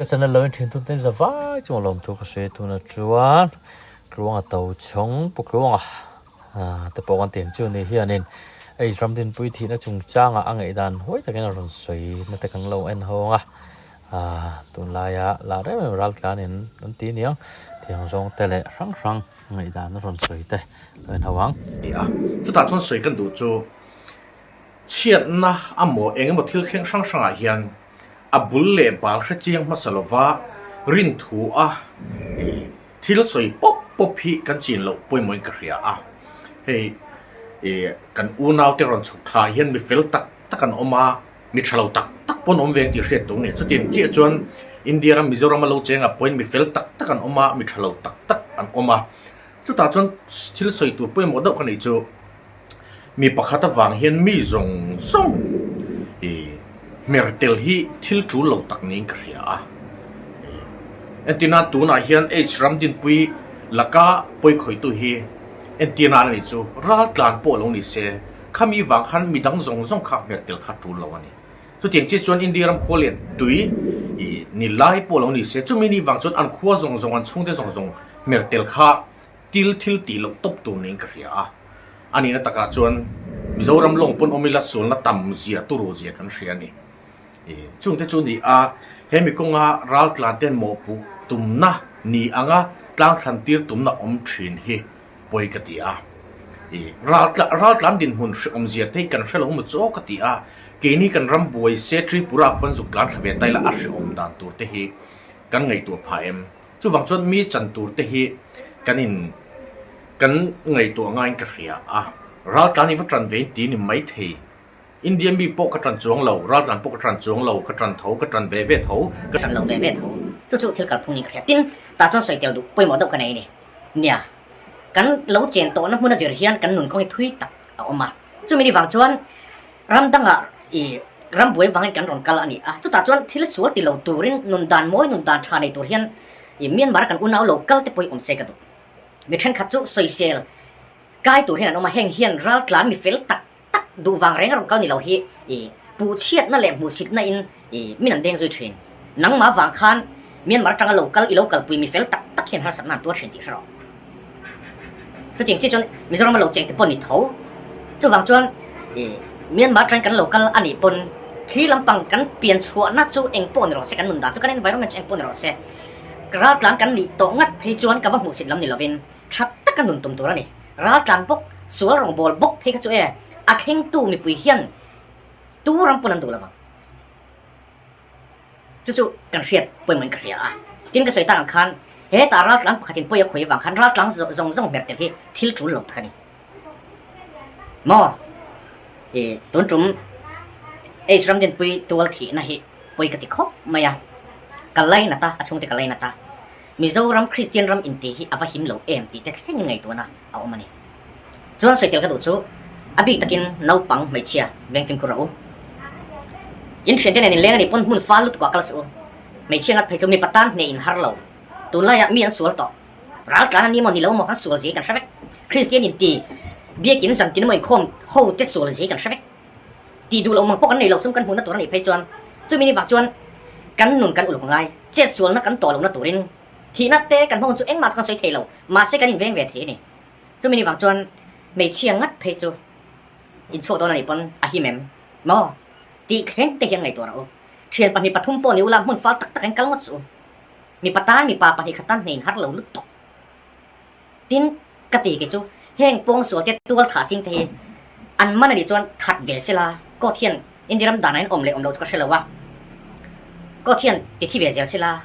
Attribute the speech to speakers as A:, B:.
A: Ka channel lo in thin thun ten za vai chung lawm thu ka hre thun a chuan Tluanga to chhawng pu Tluanga te pawh kan tih ang chu ni hianin hei ram dinpui thihna chungchangah a ngaihdan huai takin a rawn sawi na te kan lo en ho ang a tunlaia lah rem rem ral tlanin an ti aniang thiang zawng te leh hrang hrang ngaihdan a rawn sawi te lo en ho ang.
B: Ni a, chutah chuan sawi kan duh chu chhiatna amaw eng emaw thil thleng hrang hrangah hian A bul leh bal hre chiang hmasa lova rin thu a thil sawi pawp pawp hi kan chin loh pawimawhin ka hria a. Hei kan unaute rawn chhuk thla hian mi fel tak tak an awm a, mi tha lo tak tak pawh an awm ve ang tih hriat tur a ni. Chutiang chiah chuan India ram Mizorama lo chengah pawhin mi fel tak tak an awm a, mi tha lo tak tak an awm a. Chutah chuan thil sawi tur pawimawh deuh ka neih chu Mi pakhat avang hian mi zawng zawng i hmer tel hi thil tul lo tak niin ka hria a. Entirna tunah hian H Ramdinpui laka pawikhawitu hi entirna a ni chu raltlan pawh lo ni se, khami vang khan mi dang zawng zawng kha hmer tel kha tul lo a ni. Chutiang chiah chuan India ram khua lian tui i ni lai pawh lo ni se, chumi ni vang chuan an khua zawng zawng, an chhungte zawng zawng hmer tel kha Til thil tih loh tawp tur niin ka hria a. A nihna takah chuan Mizoram lawng pawn awm ila sualna tam zia turu zia kan hria a ni. Chungte chu ni a, he mi kawnga raltlan ten mawhpuh tumna ni anga tlangthlan tir tumna awm thin hi pawi ka ti a. Raltlan dinhmun hreawm zia te hi kan hre lo maw chaw ka ti a, keini kan ram buai se Tripura khuan zuk tlan thla ve ta ila a hreawm dan tur te hi kan ngaihtuah phah em? Chuvang chuan mi chan tur te hi kan in kan ngaihtuah ngaiin ka hria a, raltlan i va tan ve in ti ni mai thei. India mi pawh ka tan chuang lo, raltlan pawh ka tan chuang lo, ka tan tho, ka tan ve ve tho.
C: Ka tan lo ve ve tho. Chu chu thil kalphung niin ka hria. Tin, tah chuan sawi tel duh pawimawh deuh ka nei a ni. Nia, kan lo chen tawhna hmun a zir hian kan nun kawng hi thui tak a awm a. Chumi ni vang chuan Ram dangah i ram buai vangin kan rawn kal a ni a, chutah chuan thil sual ti lo turin nun dan mawi, nun dan tha nei tur hian i Myanmar-a kan unau lo kal te pawhin awm se ka duh. Mi thenkhat chu sawisel kai tur hian an awm a, heng hian raltlan mi fel tak tak duh vang reng a rawn kal ni lo hi i puhchhiatna leh hmuhsitna in i min an deng zui thin. Nangmah vang khan Myanmar atanga lo kal i lo kalpui mi fel tak tak hian harsatna an tuar thin tih hre rawh. Chutiang chiah chuan Mizoram a lo cheng te pawh ni tho. Chuvang chuan i Myanmar atangin kan lo kal a nih pawn thli lampang kan pian chhuahna chu eng pawh ni rawh se, kan nun dan chu kan environment chu eng pawh ni rawh se, raltlan kan nih tawh ngat phei chuan ka va hmuhsit lam ni lovin tha taka nun tum tur a ni. Raltlan bawk, sual rawngbâwl bawk phei kha chu e a thlengtu mipui hian tu ram pawn an duh lovang. Chu chu kan hriat pawimawhin ka hria a. Tin ka sawi tak ang khan hetah raltlang pakhatin pawi a khawi avang khan raltlang zawng zawng hmer tel hi thil tul lo tak a ni. Maw? I tun tum H Ramdinpui tual thihna hi pawi ka ti khawp mai a. Ka lainat a, a chhungte ka lainat a. Mizoram Kristian ram inti hi a va him lo em tih te thlengin ngaihtuahna a awm a ni. Chuan sawi tel ka duh chu a bik takin naupang hmeichhia veng fimkhur rawh u. In thiante nen inleng a nih pawn hmun fal lutuk ah kal suh u. Hmeichhia ngat phei chu mipa tan hneh in har lo. Tunlaiah mi an sual tawh. Ral tlan a ni maw ni lo maw kan sual zia hi kan hre vek. Kristian inti biakin zantin emaw inkhawm ho te sual zia hi kan hre vek. Tih duh loh mang pawh kan nei lo sum kan hmuhna tur a nih phei chuan chumi ni vang chuan kan nun kan uluk ngai. Chet sualna kan tawh lohna turin thihna te kan hmang chu engmah chu kan sawi thei lo mahse kan inveng ve thei a ni. Chumi ni vang chuan hmeichhia ngat phei chu inchhuak dawn a nih pawn a him em maw tih thleng te hian ngaihtuah rawh u. Thian pahnih pathum pawh ni ula hmun fal tak tak in kal ngawt suh u. Mipa tan mipa pahnih khat tan hnein har lo lutuk. Tin, ka ti kei chu heng pawng sual te tual thah ching te hi an man a nih chuan that ve se la, court hian India ram dan ah hian awm leh awm loh chu ka hre lo a, court hian ti thi ve zel se la.